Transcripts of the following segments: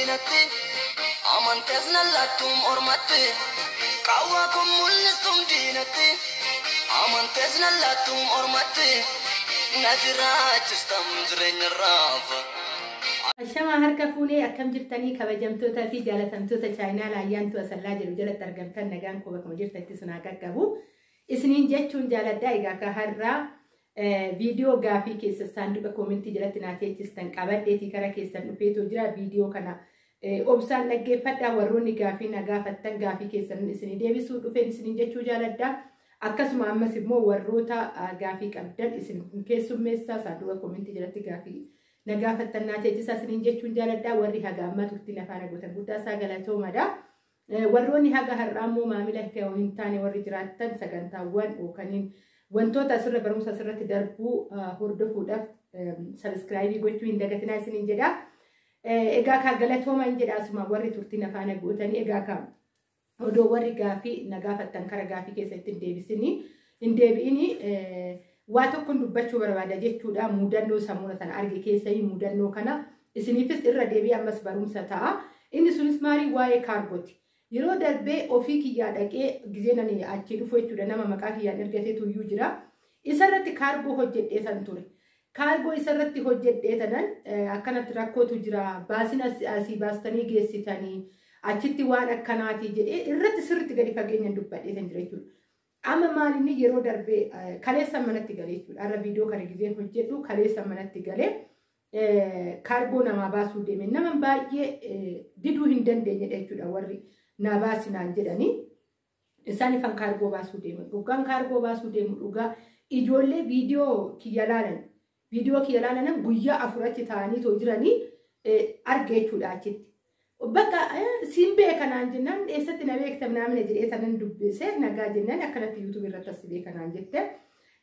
diinatti, amantees nallattuum ormatti, qaawwaa kun mul'istuum diinatti, amantees nallattuum ormatti, na jiraachistam jireenya raafa. Ashamaa harka fuunee, akkam jirtanii kabajamtootaa fi jaalatamtoota chaayinaa Laayyaantu Asallaa jedhu jalatti argamtan? Nagaan koo bakkuma jirtanitti isin haa qaqqabu. Isiniin jechuun jaaladhaa. Egaa akka har'aa viidiyoo gaafii keessa saanduqa koomentii jalatti naa teechistan qabadheetii kara keessan dhufeetoo jira. Viidiyoo kana obsaan dhaggeeffadhaa. Warroonni gaafii na gaafattan gaafii keessan isinii deebisuu dhufeen isiniin jechuu jaaladhaa. Akkasuma ammas immoo warroota gaafii qabdan isin keessummeessaa saanduqa koomentii jalatti gaafii na gaafattan naa teechisaa isiniin jechuun jaaladhaa. Warri haga ammaa turtiin afaan gootan guddaa isaa galatoomadha. Warroonni haga har'aa immoo maamila hin taane warri jiraattan, sagantaawwan yookaan wantoota asirra barumsa asirratti darbuu hordofuudhaaf subscribe gochuu hin dagatinaa isiniin jedha. Egaa kaa galatooma hin jedha asuma warri turtiin afaan gootanii. Egaa kaa odoo warri gaafii na gaafattan kara gaafii keessatti hin deebisinii hin deebi'ini waa tokkoon dubbachuu barbaada jechuudha. Mudannoo sammuu sana arge keessanii mudannoo kana isiniifis irra deebi'ee ammas barumsa ta'a. Inni sunis maali? Waa'ee kaargooti. Yeroo darbee ofii kiyyaa dhaqee gizeen ani achii dhufu jechuudha, nama maqaa kiyyaan ergateetu iyyuu jira. Isarratti kaargoo hojjedhee san ture. Kaargoo isarratti hojjedhee tanan akkanatti rakkootu jira. Baasin asii baastanii geessitanii achitti waan akkanaati jedhee irratti sirriitti gadi fageenyaan dubbadhee san jira jechuudha. Amma maalinni yeroo darbee kaleessa manatti galee jechuudha. Har'a viidiyoo kana gizeen hojjedhu kaleessa manatti galee kaargoo namaa baasuu deeme. Nama baay'ee diduu hin dandeenyedha jechuudha warri naa baasinaan jedhanii. Isaan ifan kaargoo baasuu deemu. Dhugaan kaargoo baasuu deemu, dhugaa ijoollee viidiyoo kiyya laalan. Viidiyoo kiyya laalan guyyaa 4 achi taa'anii too jiranii arge jechuudha achitti. Bakka siin beekanaan jennaan, eessatti na beekta naamna jedhee sanan dubbise. Nagaa jennaan, akkanatti YouTube irratti as beekanaan jette.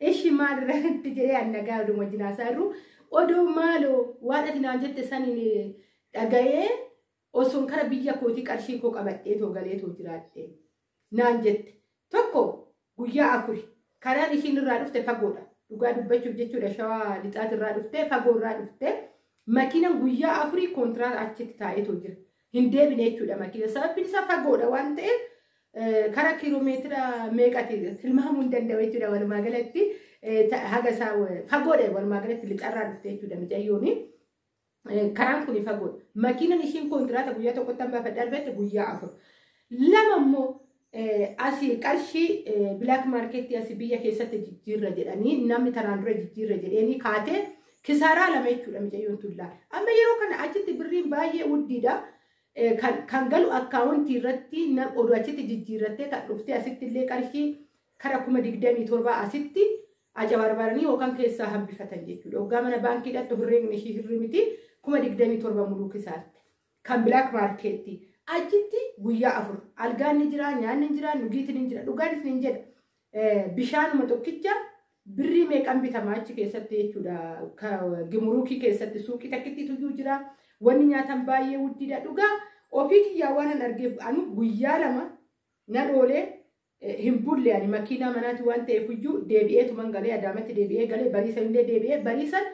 Ishi maal irratti jedhee an nagaa oduu wajjin haasaa jirru, odoo maaloo waan ati naan jette saniin dhaga'ee osoon kara biyya kootii qarshii koo qabadhee too galee too jiraadhe naan jette. Tokko guyyaa 4 karaan ishiin irraa dhufte fagoodha. Dhugaa dubbachuuf jechuudha, Shawaa Lixaati irraa dhufte, fagoo irraa dhufte. Makiinaan guyyaa 4 kontiraata achitti taa'ee too jira. Hin deebine jechuudha makiina. Sababni isaa fagoodha waan ta'eef, karaa kiiloomeetira meeqati tilmaamuu hin danda'u jechuudha. Walumaa galatti haga isaa fagoodha, walumaa galatti lixarraa dhufte jechuudha mucayyooni. Karaan kun fagoodha. Makiinaan ishiin kontiraata guyyaa tokkotti hambaa darbette guyyaa 4. Lama immoo asii qarshii black market asii biyya keessatti jijjiirra jedhanii namni tanaan dura jijjiirra jedheenii kaatee kisaaraa lama jechuudha mucayyoon tullaa. Amma yeroo kana achitti birriin baay'ee wuddiidha. Kan galu akkaawuntii irratti oduu achitti jijjiirrattee kan dhuftee asitti illee qarshii kara 27,000 asitti ajabarbaranii yookaan keessaa hambifatan jechuudha. Hoggaa mana baankii dhattu herreegni ishii hirri miti, 27,000 muluu kisaarte. Kan black market. Achitti guyyaa 4 algaan ni jira, nyaanni ni jira, dhugiitiin ni jira. Dhugaanis ni jedha. Bishaanuma tokkicha birrii meeqan bitama achi keessatti jechuudha. Gimuruukii keessatti suuqii takkitti tuyyuu jira. Wanni nyaatan baay'ee wuddiidha. Dhugaa ofii kiyyaa waan an argeef anu guyyaa 2 nan oolee hin bulle. Ani makiinaa manaati waan ta'eef iyyuu deebi'eetuman galee, Adaamatti deebi'ee galee, bariisan illee deebi'ee bariisan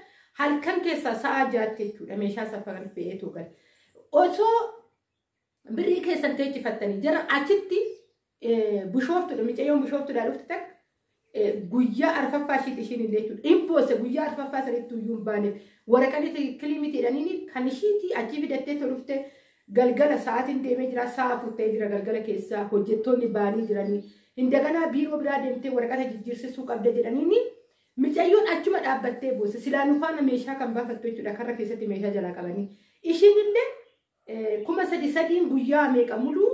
halkan keessaa sa'a 6tti jechuudha meeshaa safaran fe'eetu gale. Osoo birrii keessan teechifattanii jara achitti Bishooftuudha, mucayyoon Bishooftuudhaa dhufte takka guyyaa arfaffaa ishiitti ishiin illee jechuudha. Dhimboose guyyaa arfaffaa sanitti iyyuu hin baaneef. Waraqanii kilimiti jedhaniini kan ishiitii achii fidattee dhufte galgala sa'aatiin deemee jira, sa'a 4 ta'ee jira galgala keessaa, hojjettoonni baanii jiranii. Hindaganaa biiroo biraa deemtee waraqata jijjiirsisuu qabda jedhaniini mucayyoon achuma dhaabbattee boose. Silaa nu faana meeshaa kan baafattu jechuudha, karra keessatti meeshaa jalaa qabanii. Ishiin illee 3,000 3n guyyaa meeqa muluu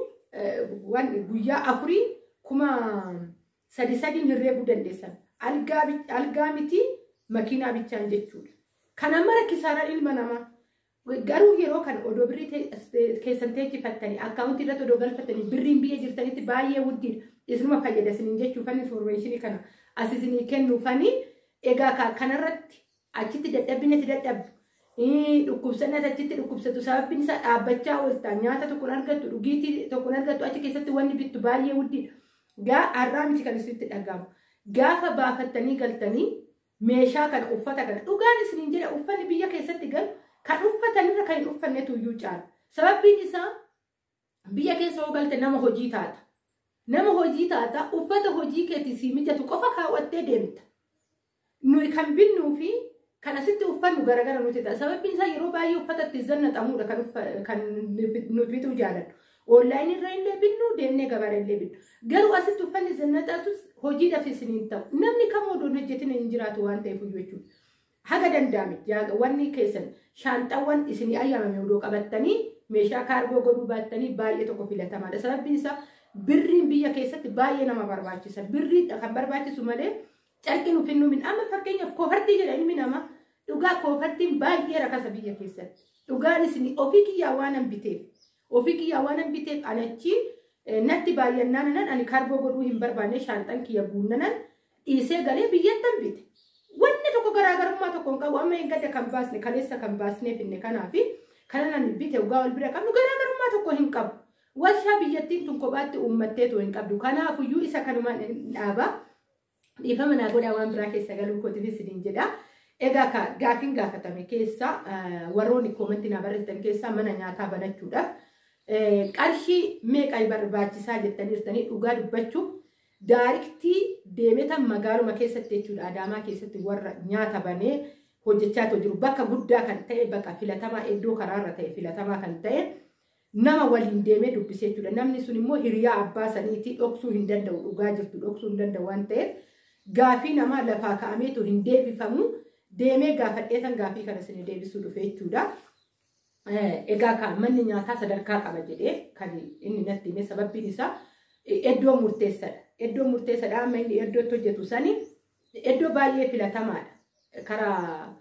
waan guyyaa 4 3,000 3n herreeguu dandeessan. Algaa miti, makiinaa bichaan jechuudha. Kana mara kisaaraan ilma namaa. Garuu yeroo kana odoo birrii keessan teechifattanii akkaawuntii irratti odoo galfattanii, birriin biyya jirtanitti baay'ee wuddiidha. Isinuma fayyada isiniin jechuufani information kana as isinii kennuufani. Egaa kanarratti achitti dadhabbina itti dadhabdu. Dhukkubsannaa achitti dhukkubsatu, sababni isaa dhaabbachaa oolta, nyaata tokkoon argattu, dhugiitii tokkoon argattu, achi keessatti wanni bittu baay'ee wuddiidha. Gaa har'aa miti kan isinitti dhagahamu. Gaafa baafattanii galtanii meeshaa kana, uffata kana, dhugaan isiniin jedha, uffanni biyya keessatti galu kan uffatanirra kan hin uffannetu iyyuu caala. Sababbiin isaa biyya keessa hoo galte nama hojii taata. Nama hojii taata, uffata hojii keetii sii mijatu qofa kaawwattee deemta. Nuyi kan binnuu fi kan asitti uffannu garagara nuti ta'a. Sababbiin isaa yeroo baay'ee uffata itti zannaxamuudha kan nuti bituu jaalannu. Onlaayinii irra illee binnu, deemnee gabaarra illee binnu. Garuu asitti uffanni zannaxatus hojiidhaaf isiniin ta'u. Namni kamuu odoo hin hojjetin hin jiraatu waan ta'eef jechuudha. Haga danda'ame wanni keessan shaanxaawwan isinii ayyaamame odoo qabattanii meeshaa kaargoo godhuu baattanii baay'ee tokko filatamaadha. Sababbiin isaa birriin biyya keessatti baay'ee nama barbaachisa. Birrii kan barbaachisu malee carqii nuuf hin numin. Amma fakkeenyaaf koofartii jedha ilmi namaa, dhugaa koofartiin baay'ee rakasa biyya keessatti. Dhugaan isin ofii kiyyaa waan an biteef, ofii kiyyaa waan an biteef, anachi natti baay'annaan ani kaargoo godhuu hin barbaanne, shaanxan kiyya guunnanan dhiisee galee biyyattan bite. Wanni tokko garaagarummaa tokko hin qabu. Amma hin gadda kan baasne, kaleessa kan baasnee finne kanaafi kana nan bite dhugaa wal bira qabnu garaagarummaa tokko hin qabu. Warshaa biyyattiin tun kophaatti uummatteetu hin qabdu. Kanaafuyyuu isa kanumaan dhaaba. Dhiifama naa godhaa, waan biraa keessa galuu kootiif isiniin jedha. Egaa ka gaafiin gaafatame keessa, warroonni koomentii naa barreessitan keessaa, mana nyaataa banachuudhaaf qarshii meeqa barbaachisaa jettanii, dhugaa dubbachuuf daariktii deemetan magaaluma keessatti jechuudha, Adaamaa keessatti warra nyaata banee hojjechaa jiru, bakka guddaa kan ta'e, bakka filatamaa, iddoo karaarra ta'e filatamaa kan ta'e nama waliin deemee dubbisee jechuudha. Namni sun immoo hiriyaa abbaa saniitii, dhoksuu hin danda'u, dhugaa jirtu dhoksuu hin danda'u waan ta'eef gaafii namaa lafaa ka'ameetu hin deebifamu. Deemee gaafadheetan gaafii kana isin deebisuu dhufe jechuudha. Egaa ka manni nyaataa sadarkaa qaba jedhee kan inni natti hime, sababbiin isaa iddoo murteessadha. Iddoo murteessadha. Amma inni iddoo itti hojjetu sani iddoo baay'ee filatamaadha. Karaa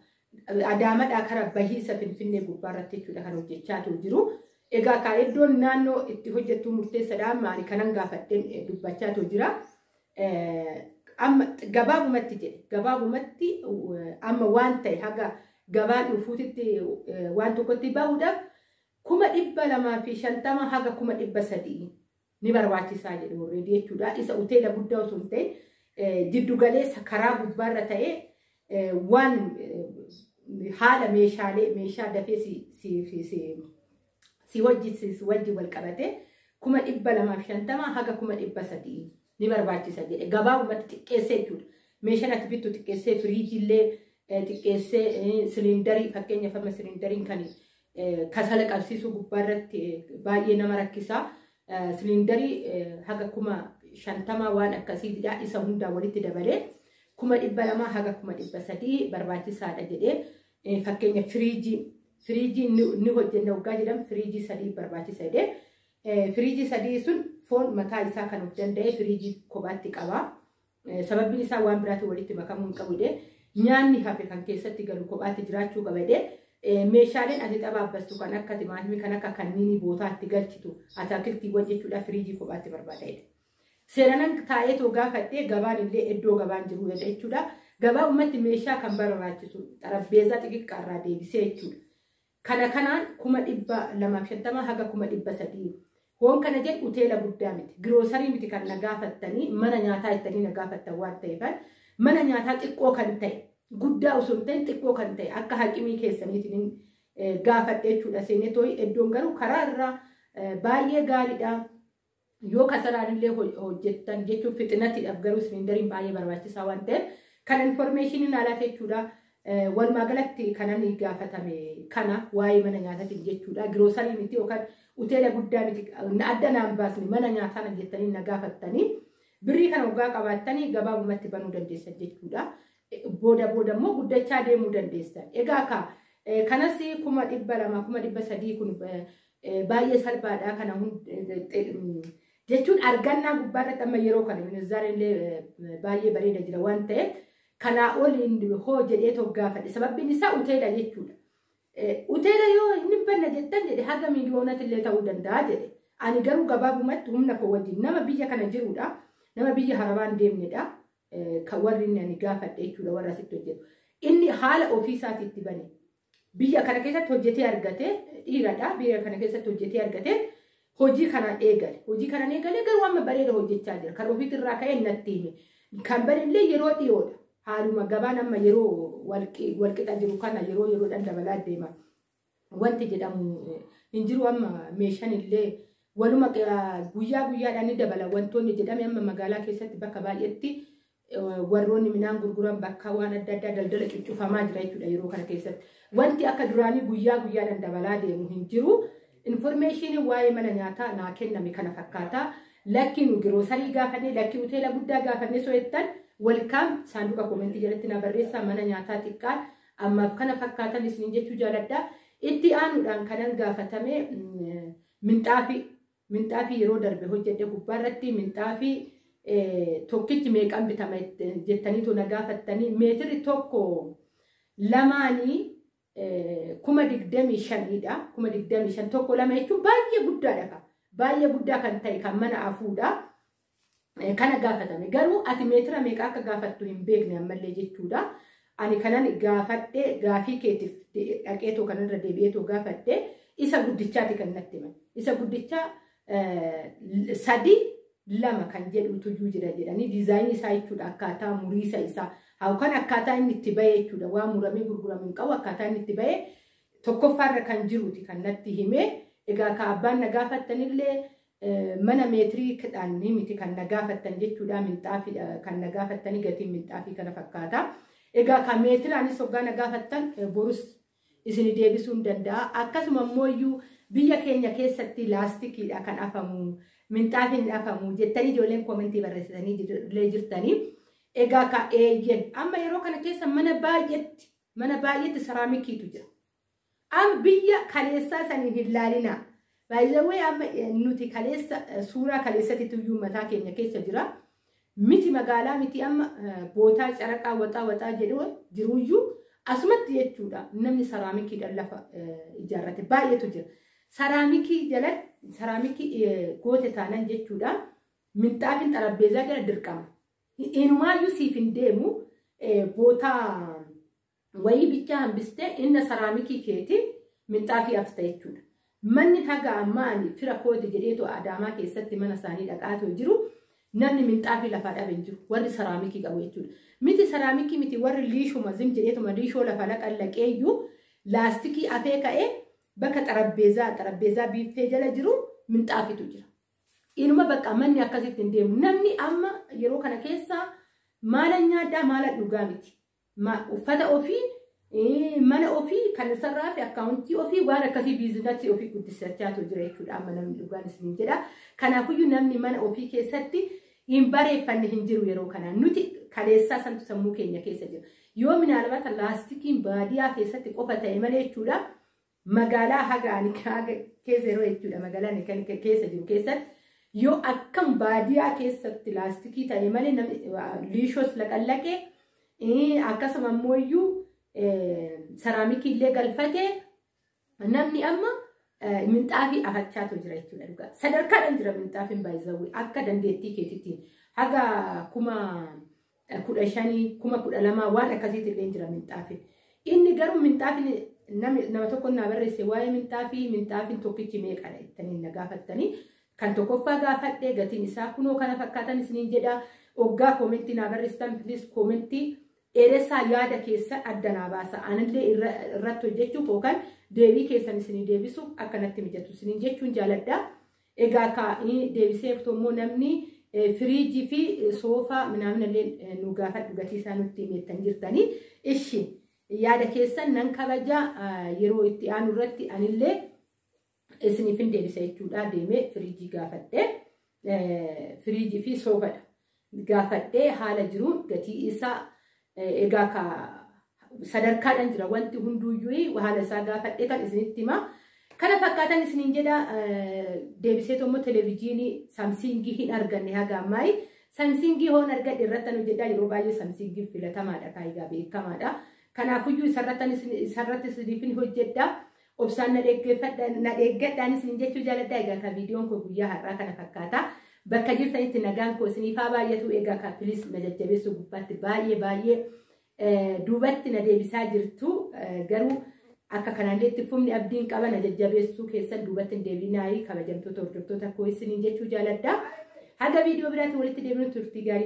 Adaamadhaa karaa bahiisa Finfinnee gubbaarratti jechuudha kan hojjechaa jiru. Egaa ka iddoon naannoo itti hojjettu murteessadha. Amma ani kanan gaafadheen dubbachaa jira. Amma gabaabumatti jedhe, gabaabumatti amma waan ta'e haga gabaan dhufuutitti waan tokkotti bahuudhaaf 250,000 haga 300,000 ni barbaachisaa jedhe already jechuudha. Isa hoteela guddaa osoo hin ta'in jiddu galeessa karaa gubbaarra ta'ee waan haala meeshaalee meeshaa dafee si hojjisiisu wajji wal qabate 250,000 haga 300,000 ni barbaachisa jedhe gabaabumatti xiqqeessee jechuudha. Meeshaan ati bittu xiqqeessee, firiijiillee xiqqeessee, siliindarii fakkeenyaaf amma siliindariin kan kasala qabsiisuu gubbaarratti baay'ee nama rakkisaa. Siliindarii haga 50,000 waan akkasiitidha, isa hundaa walitti dabalee 200,000 haga 300,000 barbaachisaadha jedhee, fakkeenya firiijii ni hojjenna waggaa jedhamu firiijii sadii barbaachisa jedhee, firiijii sadii sun foon mataa isaa kan of danda'e firiijii kophaatti qaba. Sababbiin isaa waan biraatiin walitti makamuu hin qabu jedhee, nyaanni hafe kan keessatti galu kophaatti jiraachuu qaba jedhee, meeshaaleen ati xabaabbastu kan akka timaatimii, kan akka kanniinii bootaatti galchitu, ataakiltiiwwan jechuudha, firiijii kophaatti barbaada jedhe. Seeranan taa'eetoo gaafadhee gabaan illee iddoo gabaan jiru jechuudha. Gabaa ummatti meeshaa kan barbaachisu xarabbeezaa xixiqqaarraa deebisee jechuudha. Kana kanaan 250,000 haga 300,000. Hoon kana jedhu hoteela guddaa miti. Giroosarii miti kan na gaafattanii, mana nyaataa jettanii na gaafattan waan ta'eef mana nyaataa xiqqoo kan ta'e, guddaa osoo hin ta'in xiqqoo kan ta'e akka haqimii keessaniitiin gaafadhe jechuudha. Seenee tooyi iddoon garuu karaa irraa baay'ee gaariidha. Yoo kasaraan illee hojjettan jechuun fixinatiidhaaf garuu siliindariin baay'ee barbaachisaa waan ta'eef kan informeeshiniin alaati jechuudha. Walumaa galatti kanan gaafatame kana waa'ee mana nyaataatiin jechuudha. Giroosarii miti yookaan hoteela guddaa miti, adda naan baasne, mana nyaataa na jettanii na gaafattanii, birrii kana waggaa qabaattanii gabaabumatti banuu dandeessan jechuudha. Booda booda immoo guddachaa deemuu dandeessan. Egaa ka kanas 200,000 300,000 kun baay'ee salphaadha kana jechuun argannaa gubbaarratti amma yeroo kana minizzaarri illee baay'ee bareeda jira waan ta'eef kanaa oliin hoo jedhee gaafadhe, sababbiin isaa hoteela jechuudha. Hoteela yoo hin banna jettan jedhe haga miiliyoonatti illee ta'uu danda'a jedhe. Ani garuu gabaabumatti humna koo wajjin nama biyya kana jirudha. Nama biyya harabaan deemnedha. Kan warri inni ani gaafadhe jechuudha, warra asitti hojjetu. Inni haala ofiisaati itti bane. Biyya kana keessatti hojjetee argate, dhiiradha. Biyya kana keessatti hojjetee argate, hojii kanaan eegale. Hojii kanaan eegale garuu amma bareeda hojjechaa jira. Kan ofiitirraa ka'ee natti hime. Kan banillee yeroo dhiyoodha. Haaluma gabaan amma yeroo walqixa jiru kana yeroo yeroodhaan dabalaa deema. Wanti jedhamu hin jiru amma meeshaan illee waluma guyyaa guyyaadhaan ni dabala wantoonni jedhame amma magaalaa keessatti bakka baay'eetti warroonni midhaan gurguran bakka waan adda addaa daldala cuccufamaa jira jechuudha yeroo kana keessatti. Wanti akka duraanii guyyaa guyyaadhaan dabalaa deemu hin jiru. Informeeshinii waa'ee mana nyaataa naa kenname kana fakkaata. Lakki nu giroosarii gaafannee lakki hoteela guddaa gaafannee so'ettan welkaam saanduqa koomentii jalatti na barreessaa mana nyaataa xiqqaan ammaaf kana fakkaatan isiniin jechuu jaaladha. Itti aanuudhaan kanan gaafatame minxaafii yeroo darbe hojjedhe gubbaarratti minxaafii tokkichi meeqan bitama jettaniitu na gaafattanii meetirri tokko lamaanii 25,000dha. 25,000 tokko lama jechuun baay'ee guddaadha. Baay'ee guddaa kan ta'e kan mana afuudha. Kana gaafatame garuu ati meetira meeqa akka gaafattu hin beekne ammallee jechuudha. Ani kanan gaafadhe gaafii keetiif dhaqeetoo kanarra deebi'eetoo gaafadhe isa guddichaati kan natti himan. Isa guddichaa 3 2 kan jedhutu jira jedhanii diizaayinii isaa jechuudha akkaataa muriisa isaa yookaan akkaataa inni itti bahe jechuudha waan muramee gurguramu hin qabu akkaataa inni itti bahe tokkoffaarra kan jiruuti kan natti hime. Egaa ka abbaan na gaafattanillee mana meetirii kudhan miti kan na gaafattan jechuudha minxaafii kan na gaafattanii gatiin minxaafii kana fakkaata. Egaa ka meetiraanis hoggaa na gaafattan borus isin deebisuu hin danda'a. Akkasuma immoo iyyuu biyya keenya keessatti laastikiidha kan afamu minxaafiin afamu jettanii ijoolleen koomentii barreessitanii illee jirtanii. Egaa ka eeyyen amma yeroo kana keessa mana baay'eetti saraamikiitu jira. Amma biyya kaleessaa saniin hin laalinaa. Baay'ee amma nuti kaleessa suuraa kaleessatti iyyuu mataa keenya keessa jira. Miti magaalaa miti amma bootaa caraqaa waxaa waxaa jedhu jiruyyuu asumatti jechuudha namni saraamikiidhaan lafa ijaarrate baay'eetu jira. Saraamikii jalatti saraamikii goote taanan jechuudha minxaafiin xarabbeezaa jala dirqama. Inumaayyuu siif hin deemu bootaa wayii bichaa hambistee inna saraamikii keeti minxaafii hafta jechuudha. Manni haga ammaa ani fira kooti jedheetu Adaamaa keessatti mana isaanii dhaqaatoo jiru namni minxaafii lafaa dhabe hin jiru warri saraamikii qabu jechuudha. Miti saraamikii miti warri liishuma zim jedheetuma liishoo lafa laqallaqeeyyuu laastikii afee ka'ee bakka xarabbeezaa biiffee jala jiru minxaafitu jira. Inuma bakka manni akkasitti hin deemu. Namni amma yeroo kana keessa maala nyaaddaa maala dhugaa miti. Uffata ofii mana ofii kan isarraa fi akkaawuntii ofii waan akkasii biizinasii ofii guddisachaa jira jechuudha amma namni dhugaan isiniin jedha. Kanaafiyyuu namni mana ofii keessatti hin bareeffanne hin jiru yeroo kana. Nuti kaleessaa santu sammuu keenya keessa jira. Yoo minaalbata laastikiin baadiyyaa keessatti qofa ta'e malee jechuudha magaalaa haga ani keessa yeroo jechuudha magaalaa ani kan keessa jiru keessatti yoo akkam baadiyyaa keessatti laastikii ta'e malee namni liishoos laqallaqee akkasuma immoo iyyuu saraamikii illee galfatee namni amma minxaafii afachaatu jira jechuudha dhugaa. Sadarkaadhaan jira minxaafiin baay'izawwi akka dandeettii keetiitiin haga 15,000 12,000 waan akkasiitti illee jira minxaafiin. Inni garuu minxaafiin nama tokko naa barreesse waa'ee minxaafiin tokkichi meeqadha jettanii na gaafattanii kan tokkoffaa gaafadhee gatiin isaa kunoo kana fakkaatan isiniin jedha. Oggaa koomentii naa barreessitan pilis koomentii dheeressaa yaada keessa adda naa baasa. Anillee irratti hojjechuuf yookaan deebii keessan isinii deebisuuf akkanatti mijatu isiniin jechuun jaaladha. Egaa ka deebisee immoo namni firiijii fi soofaa minaaminallee nu gaafadhu gatii isaa nutti himettan jirtanii. Ishi yaada keessan nan kabaja yeroo itti aanu irratti anillee isiniif hin deebisa jechuudha. Deemee firiijii gaafadhee firiijii fi soofadha gaafadhee haala jiruun gatii isaa egaa ka sadarkaadhaan jira wanti hunduuyyuu haala isaa gaafadhee kan isinitti hima. Kana fakkaatan isiniin jedha deebisee immoo televezyiinii Samsungii hin arganne haga ammaa. Samsungii hoon argadhe irratti nu jedha yeroo baay'ee Samsungii filatamaadha kaayigaa beekamaadha. Kanaafiyyuu isarratti isiniif hojjedha. Obsaan na dheeggadhaan isiniin jechuu jaaladha. Egaa ka viidiyoon koo guyyaa har'aa kana fakkaata. Bakka jirtanitti nagaan koo isiniif haa baay'atu. Egaa ka pilis na jajjabeessuu gubbaatti baay'ee baay'ee duubatti na deebisaa jirtu. Garuu akka kanallee itti fufni abdiin qaba na jajjabeessuu keessan duubatti hin deebinaayi kabajamtoota hordoftoota koo isiniin jechuu jaaladha. Haga viidiyoo biraatti walitti deebinu turtii gaarii.